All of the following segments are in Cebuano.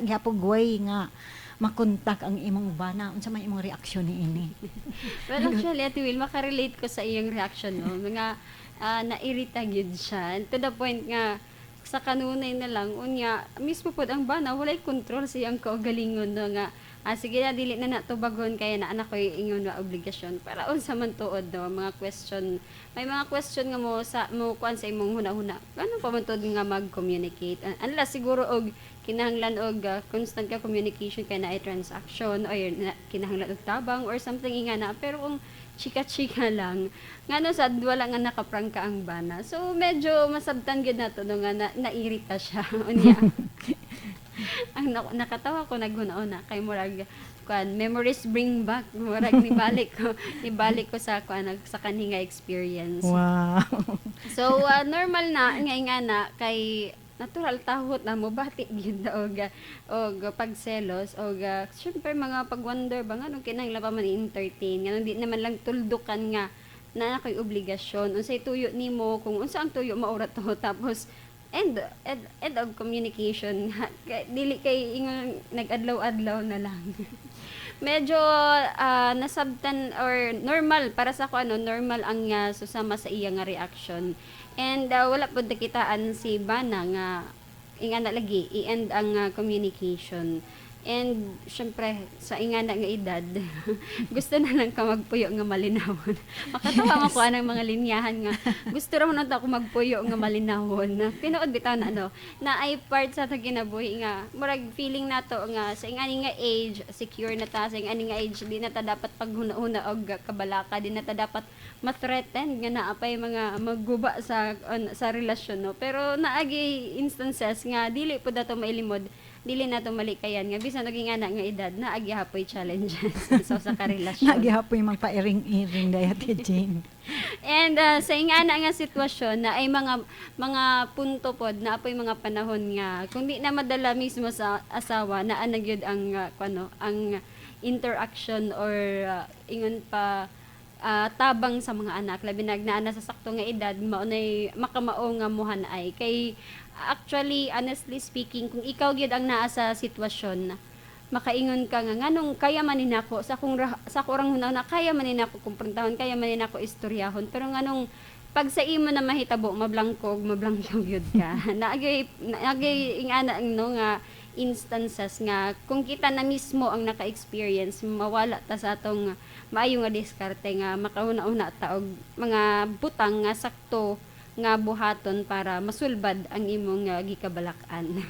Gihapon way nga makontak ang imong bana, unsa may imong reaksyon niini? Well, actually, Ate Will, makarelate ko sa iyang reaction, no? Mga nairita gyud siya. To the point nga, sa kanunay na lang, unya, mismo pod ang bana, walay control sa iyang kaugalingon, no, nga, sige na, dili na na tubagon, kaya na anak ko ingon na obligasyon. Para unsa man tuod, no, mga question, may mga question nga mo sa mo kuan sa imong huna-huna. Ano pa man tuod nga mag-communicate? Unless siguro og kinahanglan og constant ka communication kay naay transaction or na, kinahanglan og tabang or something nga na, pero kung chika-chika lang, ngano sad wala nga nakaprangka ang bana? So medyo masabtan gyud nato, no, nga na, nairita siya. Unya ang nakatawa ko naghuna-una kay murag kuan, memories bring back, murag nibalik ko sa kuan, sa kanhi nga experience. So normal na nga na kay natural tahot na mo bati gyud og pagselos og syempre mga pag-wonder ba, nganong kinahanglan pa man i-entertain, nganong di naman lang tuldukan nga na ako'y obligasyon, unsay tuyo nimo, kung unsa ang tuyo maura to, tapos end of communication. Dili kay ingon nag-adlaw-adlaw na lang. Medyo nasabtan or normal para sa ako, ano, normal ang susama sa iya nga reaction and wala pud nakitaan si bana nga ingana lagi i-end ang communication. And syempre sa ingana nga edad, gusto na lang ka magpuyo nga malinawon. Makatawa mo ko anang mga linyahan nga gusto ra man ako magpuyo nga malinawon. Tinuod bitaw na, ano, na ay part sa atong kinabuhi nga murag feeling nato nga sa ingani nga age secure na ta, sa ingani nga age di na ta dapat paghuna-huna og kabalaka, di na ta dapat ma-threaten nga naa pay mga magguba sa relasyon, no? Pero naagi instances nga dili pud nato mailimod, dili nato malikayan nga bisan og ingana nga edad, naa gihapoy challenges sa karelasyon. Naa gihapoy magpairing-iring day, Ate Jane. And sa ingana nga sitwasyon na ay mga punto pod na apoy mga panahon nga kung di na madala mismo sa asawa, naa na gyud ang kuno ang interaction or ingon pa tabang sa mga anak, labi na naa na sa sakto nga edad, mao nay makamao nga muhan ay kay actually, honestly speaking, kung ikaw gyud ang naa sa sitwasyon, makaingon ka nga nganong kaya man ni nako sa akong orang na kaya man ni nako kumprontahon, kaya man ni nako istoryahon, pero nganong pag sa imo na mahitabo, mablangko mablangko gyud ka? Naagay ingana no nga instances nga kung kita na mismo ang naka-experience, mawala ta sa atong maayo nga diskarte nga makahuna-huna ta og mga butang nga sakto nga buhaton para masulbad ang imong gikabalak-an.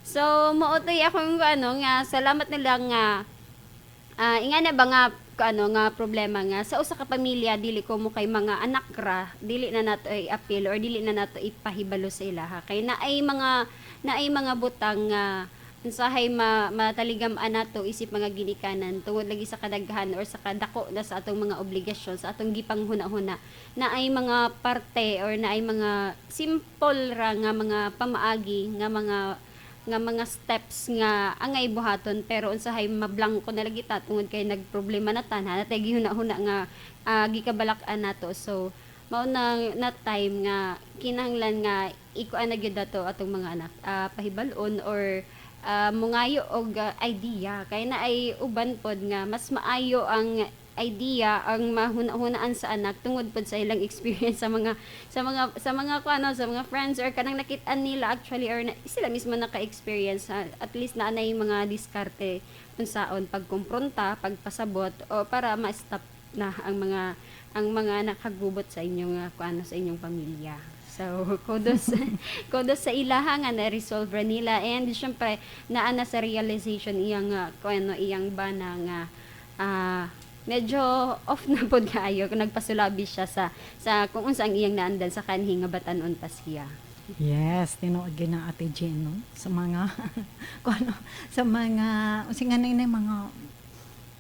So mao to'y akong ano nga salamat nila nga ingana ba nga ano nga problema nga sa usa ka pamilya, dili ko mo kay mga anak ra, dili na nato i-appeal or dili na nato ipahibalo sa ilaha kay naay mga butang nga unsahay ma mataligam nato isip mga ginikanan tungod lagi sa kadaghan or sa kadako na sa atong mga obligasyon, sa atong gipanghuna-huna, naay mga parte or naay mga simple ra nga mga pamaagi nga mga steps nga angay buhaton, pero unsahay mablangko na lagi ta tungod kay nagproblema na ta na natay gihuna-huna nga gikabalak-an nato. So mao na na time nga kinahanglan nga ikuan na gyud nato atong mga anak, pahibal-on or mungayo og idea kay na ay uban pod nga mas maayo ang idea ang mahuna-hunaan sa anak tungod pod sa ilang experience sa mga kuano, sa mga friends or kanang nakit-an nila actually or na, sila mismo naka-experience. At least naa nay mga diskarte unsaon pagkumpronta, pagpasabot o para ma-stop na ang mga nakagubot sa inyong kuano, sa inyong pamilya. So, kudos kudos sa ilaha nga na-resolve ra nila and syempre naa na sa realization iyang kuano, iyang bana nga medyo off na pod kaayo kung nagpasulabi siya sa kung unsa ang iyang naandan sa kanhi nga batan-on pa siya. Yes, tinuod gyud na, Ate Jane, no? Sa mga kung ano, sa mga unsa nga na mga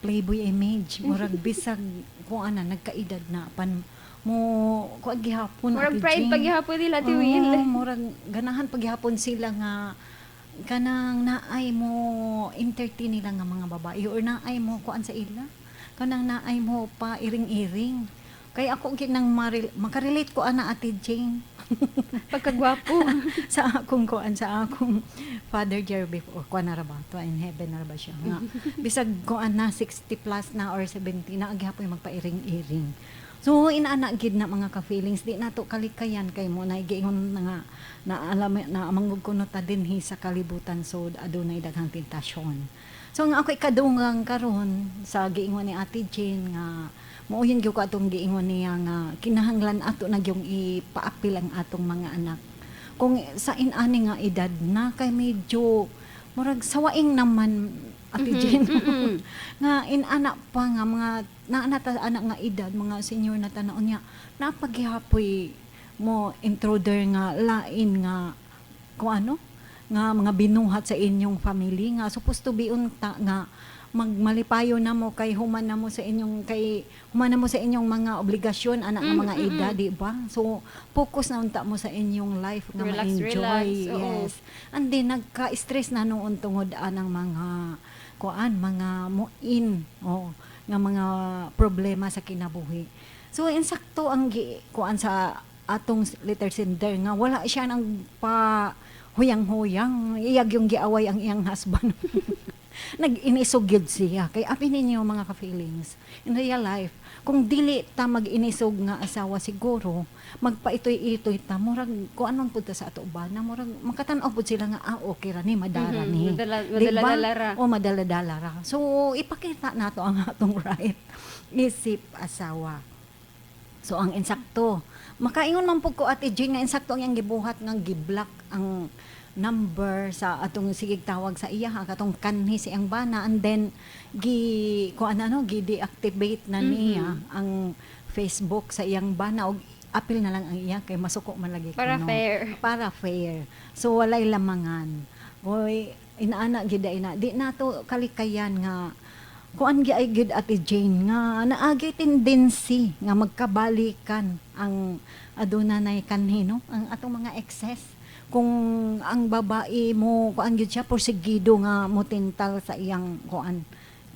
playboy image, murag bisag kung ana nagkaedad na pan mo kuan gihapon. Murag Ate pride Jane. Paghihapon nila, Ate Will. Oo, murag ganahan paghihapon sila nga kanang naay mo entertain nila nga mga babae or naay mo kuan sa ila, kanang naay mo pa iring-iring, kay ako ginang makarelate ko ana, Ate Jane. Pagkagwapo. Sa akong kuan, sa akong father Jerry before, kuan na ra ba to, in heaven na ra ba siya, nga bisag kuan na, 60 plus na or 70 na, gihapon magpairing-iring. So inaana gid na, mga ka-feelings, di nato kalikayan kay mo na giingon na nga na alam na manggug kuno ta dinhi sa kalibutan, so adunay daghang tentasyon. So nga ako ikadungang karon sa giingon ni Ate Jane nga mauyon gyud ko atong giingon niya nga kinahanglan ato na gyung ipaapil ang atong mga anak kung sa inani nga edad na, kay medyo murag sawaing naman, Ate Jane, nga inana pa nga mga naana ta ana nga edad, mga senior na tanaw niya, napaghihapoy mo intruder nga lain nga kung ano nga mga binuhat sa inyong family nga supposed to be unta nga magmalipayo na mo kay human na mo sa inyong, kay human na mo sa inyong mga obligasyon ana nga mga edad, di ba? So focus na unta mo sa inyong life nga Relax, ma-enjoy. Relax, oo. Yes, and then nagka-stress na noon tungod anang mga kuan, mga mo-in, oh, nga mga problema sa kinabuhi. So insakto ang gi, kuan sa atong letter sender nga wala siya nang pa huyang-huyang, iyag yung giaway ang iyang husband. Nag-inisog gyud siya. Kay apin ninyo, mga ka-feelings, in real life, kung dili ta mag-inisog nga asawa, siguro magpaitoy-itoy ta, murag kung anong punta sa ato ba na murag makatan-aw pud sila nga, "Ah, okay ra ni, madara ni." Di ba? Madala-dala ra. O madala-dala ra. So ipakita nato ang atong right isip asawa. So ang insakto, makaingon man pud ko, Ate Jane, nga insakto ang iyang gibuhat nga giblock ang number sa atong sigig tawag sa iya ha, katong kanhi si ang bana, and then gi kuan ano, gi deactivate na niya ang Facebook sa iyang bana og apil na lang ang iya kay masuko man lagi Para kuno. Fair. Para fair. So walay lamangan. Oy, inaana gid ina, di nato kalikayan nga kuan gi ay gid, Ate Jane, nga naagi tendency nga magkabalikan ang aduna nay kanhi, no, ang atong mga exes, kung ang babae mo kuan gyud siya, porsigido nga mo tintal sa iyang kuan,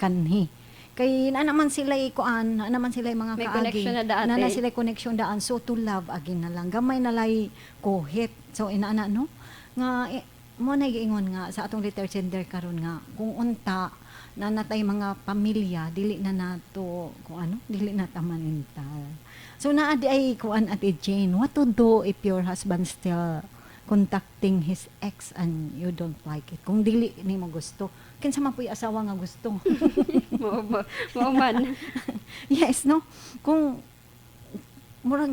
kanhi, kay na naman sila kuan, na naman sila mga May kaagi. Connection na dati. Na sila connection daan, so to love again na lang, gamay na lay kuhit. So inaana no nga mo na giingon nga sa atong letter sender karon nga kung unta na natay mga pamilya, dili na nato kung ano, dili na ta manintal. So naa di ay kuan, Ate Jane, what to do if your husband still contacting his ex and you don't like it? Kung dili nimo gusto, kinsa man pu'y asawa nga gusto? Mao mao man. Yes, no? Kung murag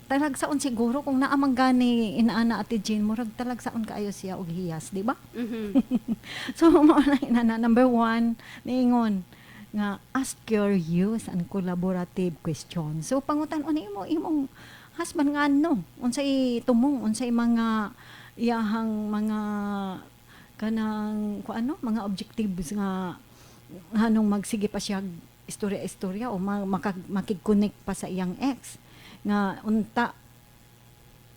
talagsaon siguro kung naamang gani inaana, Ate Jane, murag talagsaon kaayo siya og hiyas, di ba? Mhm. So mao na inana, number one, niingon nga ask curious and collaborative question. So pangutan-on nimo imong husband nga ano, unsay tumong, unsay mga iyahang mga kanang kung ano, mga objectives nga nganong magsige pa siya istorya-istorya o makig-connect pa sa iyang ex nga unta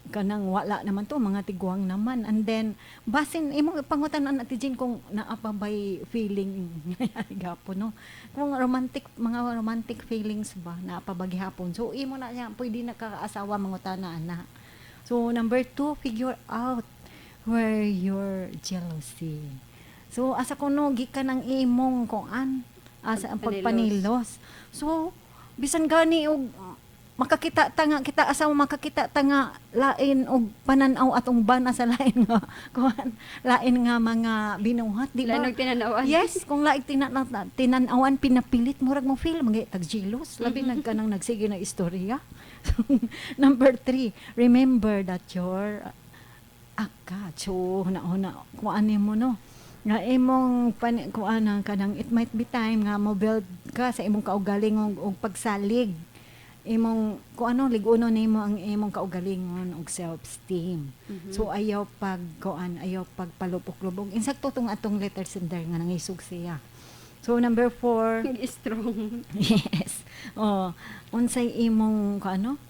kanang wala naman to, mga tiguang naman. And then basin imong pangutan-on, Ate Jane, kung naa pa bay feeling gapon, no, kung romantic, mga romantic feelings ba, naa pa ba gihapon. So imo na siya pwede na kaasawa mangutana ana. So number two, figure out where your jealousy. So asa kuno gikan ang imong kuan, asa ang Pagpanilos. Pagpanilos. So bisan gani og makakita ta nga kita asawa, makakita ta nga lain og panan-aw atong bana sa lain nga kuan, lain nga mga binuhat, di ba? Lain og tinanawan. Yes, kung lain tinan-awan, pinapilit, murag mo feel mga tag jealous, labi nag kanang nagsige na istorya. Number three, remember that your aka. So huna-huna kuan mo, no, nga imong pan kuan ang kanang it might be time nga mo build ka sa imong kaugalingon og pagsalig, imong kung ano, lig-uno nimo ang imong kaugalingon og self-esteem. So ayaw pag kuan, ayaw pagpalupok-lubog. Insakto tong atong letter sender nga nangisog siya. So number four, Strong. Yes. Oh, unsay imong kuano?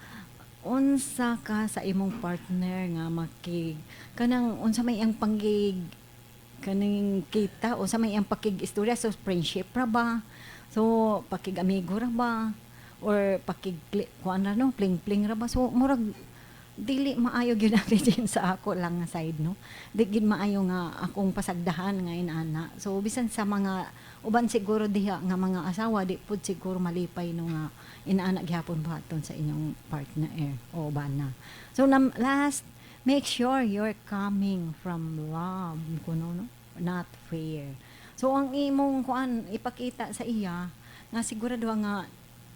Unsa ka sa imong partner nga makig kanang unsa may iyang panggig kaning kita, unsa may iyang pakig istorya? So friendship ra ba? So pakig amigo ra ba? Or pakig kuan ra, no, pling-pling ra ba? So murag Dili maayo gyud, Ate Jen, sa ako lang nga side, no. Di gyud maayo nga akong pasagdahan nga inana. So bisan sa mga uban siguro diha nga mga asawa, di pud siguro malipay, no, nga inaana gihapon buhaton sa inyong partner o bana. So last, make sure you're coming from love kuno, no, not fear. So ang imong kuan, ipakita sa iya nga sigurado nga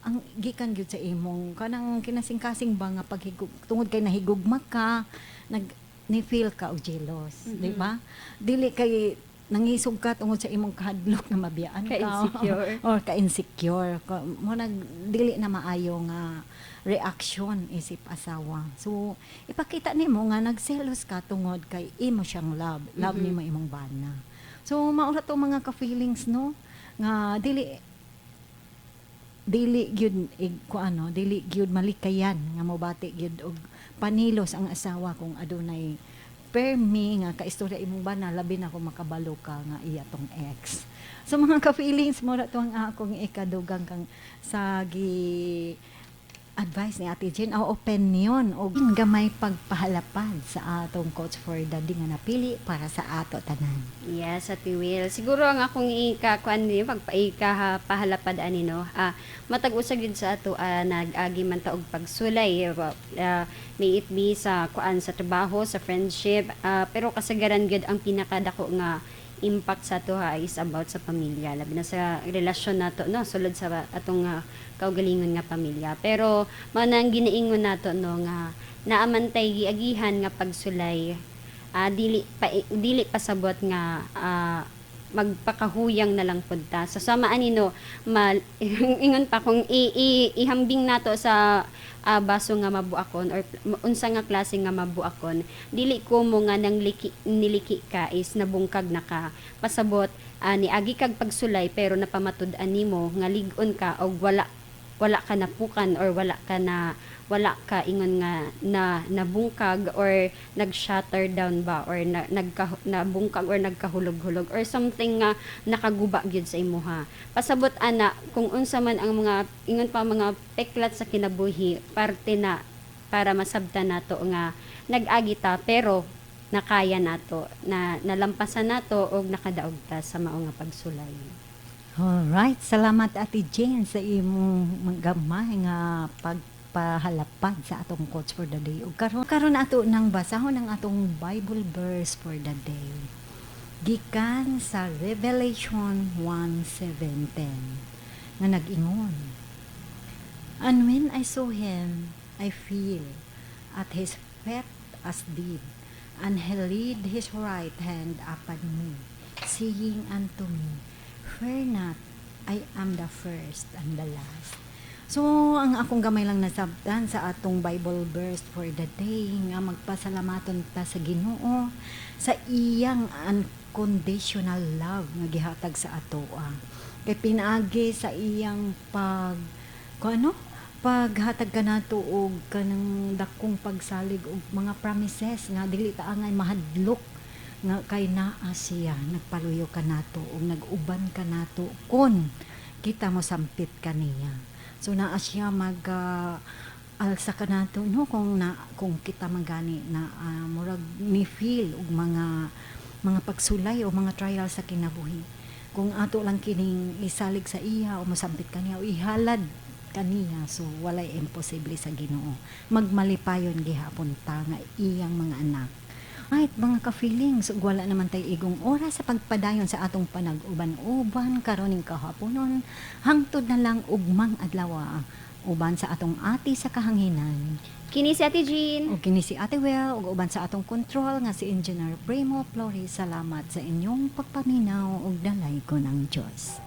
ang gikan gyud sa imong kanang kinasing-kasing ba nga paghigug tungod kay nahigugma ka, nag ni feel ka og jealous, di ba? Dili kay nangisog ka tungod sa imong kahadlok na mabiyaan ka. Ka-insecure. Or ka-insecure ka mo nag dili na maayo nga reaction isip asawa. So ipakita nimo nga nagselos ka tungod kay imo siyang love, love nimo imong bana. So mao ra to, mga ka-feelings, no, nga dili dili gyud ko ano, dili gyud malikayan nga mobati gyud og panilos ang asawa kung adunay permi nga kaistorya imong bana, labi na kung makabalo ka nga iya tong ex. So mga ka-feelings, mo ra to ang akong ikadugang kang sa gi advice ni Ate Jen o opinion o gamay pagpahalapad sa atong coach for the day nga napili para sa ato tanan. Yes, Ate Will. Siguro ang akong ika kuan ni pagpaika pahalapad ani, no. Matag usa gyud sa ato nag-agi man ta og pagsulay, may it be sa kuan, sa trabaho, sa friendship, pero kasagaran gyud ang pinakadako nga impact sa ato ha is about sa pamilya, labi na sa relasyon nato, no, sulod sa atong kaugalingon nga pamilya. Pero mao na ang ginaingon nato, no, nga naa man tay giagihan nga pagsulay, dili pasabot nga magpakahuyang na lang pud ta. So sama ani, no, ingon pa kung ihambing nato sa baso nga mabuakon or unsa nga klase nga mabuakon, dili ko mo nga nang liki, niliki ka is nabungkag na ka. Pasabot niagi kag pagsulay pero napamatud-an nimo nga lig-on ka og wala wala ka napukan or wala ka ingon nga na nabungkag or nag-shatter down ba or nabungkag or nagkahulog-hulog or something nga nakaguba gyud sa imuha. Pasabot ana, kung unsa man ang mga ingon pa mga peklat sa kinabuhi, parte na para masabtan nato nga nag-agi ta pero nakaya nato na nalampasan nato og nakadaog ta sa mao nga pagsulay. Alright, salamat, Ate Jane, sa imong gamay nga pagpahalapad sa atong coach for the day. Ug karon karon ato nang basahon ang atong Bible verse for the day. Gikan sa Revelation 1:17 nga nag-ingon: "And when I saw him, I fell at his feet as dead, and he laid his right hand upon me, saying unto me, 'Fear not, I am the first and the last.'" So, ang akong gamay lang nasabtan sa atong Bible verse for the day nga magpasalamaton ta sa Ginoo sa iyang unconditional love nga gihatag sa atoa. Kay pinaagi sa iyang pag kung ano paghatag kanato og kanang dakong pagsalig og mga promises nga dili ta angay mahadlok nga kay naa siya nagpaluyo kanato og nag-uban kanato kon kita mo sampit kaniya. So naa siya mag alsa kanato, no, kung kita man gani na murag ni feel og mga pagsulay o mga trial sa kinabuhi, kung ato lang kining isalig sa iya o mosampit kaniya o ihalad kaniya, so walay imposible sa Ginoo. Magmalipayon gihapon ta nga iyang mga anak. Ay, mga ka-feelings, ug wala naman tay igong oras sa pagpadayon sa atong panag-uban-uban karoning kahaponon. Hangtod na lang ugmang adlaw, uban sa atong ati sa kahanginan. Kini si Ate Jean. Ug kini si Ate Well, ug uban sa atong control nga si Engineer Primo Flores. Salamat sa inyong pagpaminaw ug dalaygon ang Dios.